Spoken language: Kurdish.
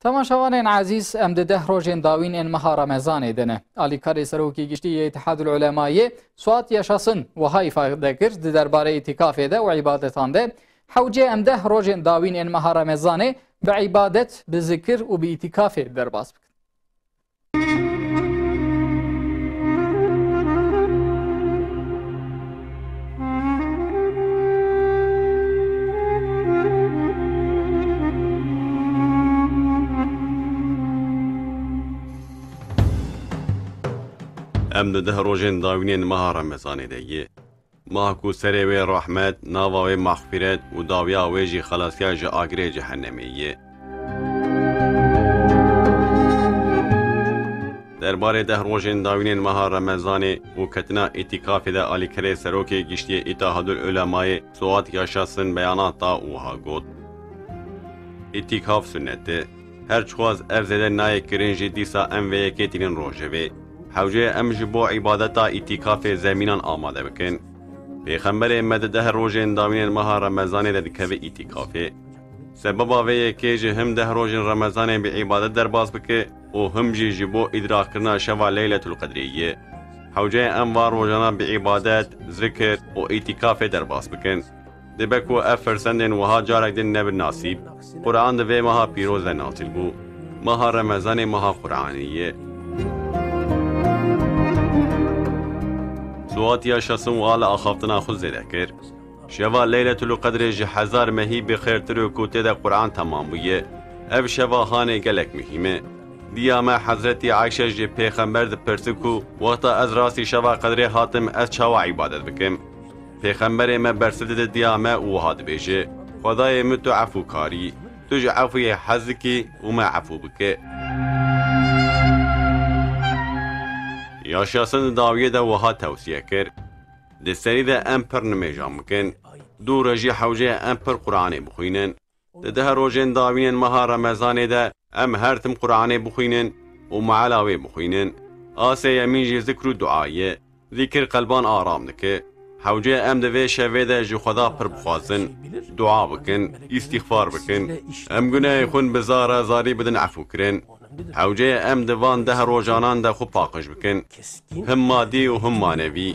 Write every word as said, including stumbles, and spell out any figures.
Temaşevanên ezîz, em di deh rojên dawîn ên meha Remezanê de ne. Alîkarê Serokê Giştî yê Îtihadul Ulemayê Suat Yaşasın wiha îfade kir, di derbarê îtîkafê de û îbadetan de, hewce em deh rojên dawîn ên meha Remezanê bi îbadet, bi zikir û bi îtîkafê derbas bikin. Em di deh rojên dawînên meha Remezanê de yê. Meha ku serê wê rehmet, nava wê mexfîret û dawiya wê jî xelasiya ji agirê cehennemê yê. Derbarê deh rojên dawînên meha Remezanê û ketina îtîkafê de alîkarê Serokê Giştî yê Îtihadul Ulemayê Suat Yaşasın beyanat da û wiha got: Îtîkaf sunnet e. Her çiqas ev zêde nayê kirin jî, dîsa em vê yekê tînin rojevê. Hewce ye em ji bo îbadeta îtîkafê zemînan amade bikin. Pêxemberê me di deh rojên dawînên meha Remezanê de dikeve îtîkafê. Sebeba vê yekê ji him deh rojên Remezanê bi îbadet derbas bike û him jî ji bo îdrakkirina şeva Leyletul Qedrê ye. Hewce ye em van rojana bi îbadet, zikir û îtîkafê derbas bikin. Dibe ku ev firsendên wiha carek din nebin nasîb. Quran di vê meha pîroz de nazil bû. Meha Remezanê meha Quranê ye. Suat Yaşasın wiha li axaftina xwe zêde kir: Şeva Leyletul Qedrê ji hezar mehî bi xêrtir û ku tê de Quran temam bûye. Ev şeva hanê gelek muhîm e. Diya me Hezretî Ayşe ji Pêxember dipirse ku wexta ez rastî şeva Qedrê hatim, ez çawa îbadet bikim? Pêxemberê me bersiv dide diya me û wiha dibêje: Xwedayê min, tu efûkar î, tu ji efûyê hez dikî û me efû bike. Yaşasın di dawiyê de wiha tewsiye kir: Di serî de em pir nimêjan bikin. Dû re jî hewce ye em pir Quranê bixwînin. Di deh rojên dawînên meha Remezanê de em her tim Quranê bixwînin û meala wê bixwînin. Asê yemîn jî zikr û dua ye. Zikir qelban aram dike. Hewce ye em di vê şevê de ji Xweda pir bixwazin, dua bikin, îstîxfar bikin. Em gunehê xwe bi zara zarî bidin efûkirin. Hewce ye em di van deh rojanan de xwe paqij bikin, him madî û him manevî.